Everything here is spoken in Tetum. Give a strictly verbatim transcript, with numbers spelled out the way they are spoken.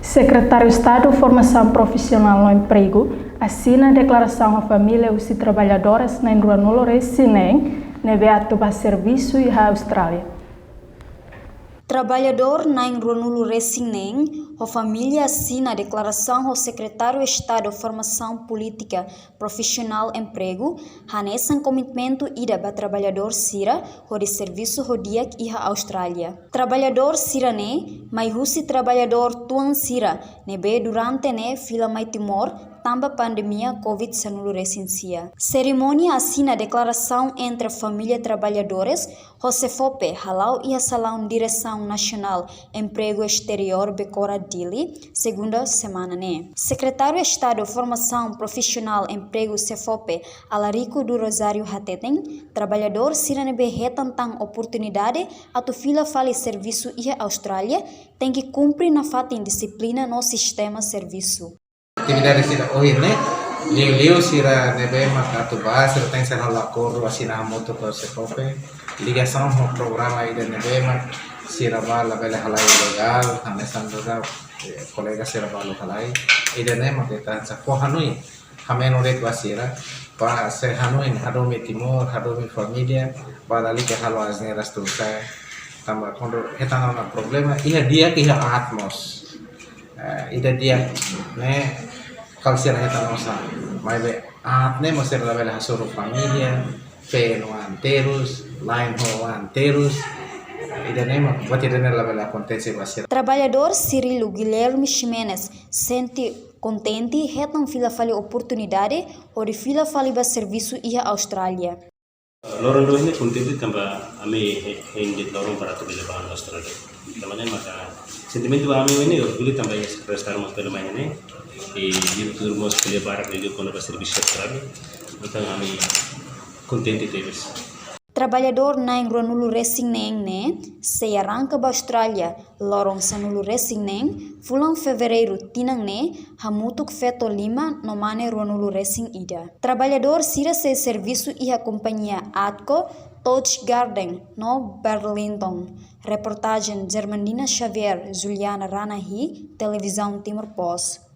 Sekretáriu Estadu Formasaun Profisionál no Empregu asina deklarasaun ho família husi traballadores na'in ruanulu-resin-neen ne'ebé atu bá servisu iha Austrália. Traballadór na'in ruanulu-resin-neen ho família asina deklarasaun ho Sekretáriu Estadu Formasaun Polítika Profisionál Empregu hanesan komitmentu ida ba traballadór sira hodi servisu ho di'ak iha Austrália. Traballadór sira-ne'e mai husi traballadór tuan sira ne'ebé durante ne'e fila mai Timor tanba pandemia covid sanulu-resin-sia. Serimónia asina deklarasaun entre família traballadores ho SEFOPE hala'o iha Salaun Diresaun Nasionál Empregu Esteriór Becora, Dili, segunda semana ne'e. Sekretáriu Estadu Formasaun Profisionál Empregu, SEFOPE, Alarico do Rosário hateten, traballadór sira ne'ebé hetan tan oportunidade atu fila fali servisu iha Austrália tenke kumpre nafatin dixiplina no sistema servisu. Atividade sira ohin ne'e, liuliu sira ne'ebé mak atu bá, sira tenke halo akordu asina hamutuk ho SEFOPE, ligasaun ho programa ida ne'ebé mak sira bá labele halai ilegál, hanesan dada, eh, kolega sira balu halai, ida-ne'e mak ita sa fó hanoin, hamenus de'it ba sira, bá sei hanoin, hadomi Timor, hadomi família, bá lalika halo asneiras tursai, tanba kuandu hetan ona problema, iha di'ak iha aat mós. Eh, ida di'ak ne'e kala sira hetan osan. Maibé aat ne'e mós sira labele hasoru família, feen-oan terus, la'en ho oan terus. Ida-ne'e mak, buat ida-ne'e labele akontese ba sira. Traballadór Cirilo Guilherme Ximenes sente kontente hetan fila fali oportunidade hodi fila fali bá servisu iha Austrália. Loron ida-ne'e kontente tanba ami he-, hein de'it loron para atu bele bá ona Austrália. Tanba ne'e maka sentimentu ba ami ne'e orgullu tanba iha sekretáriu mós bele mai ne'e. I diretór mós bele bá liuliu kona-ba servisu Austrália. Entaun ami kontente tebes. Traballadór na'in ruanulu-resin-neen ne'e sei arranka bá Austrália loron sanulu-resin-neen, fulan Fevereiru tinan ne'e, hamutuk feto lima no mane ruanulu-resin-ida. Traballadór sira sei servisu iha kompañia Atco, Touch Garden no Burlington. Reportajen Germandina Xavier, Juliana Ranahi, Televizaun Timor Post.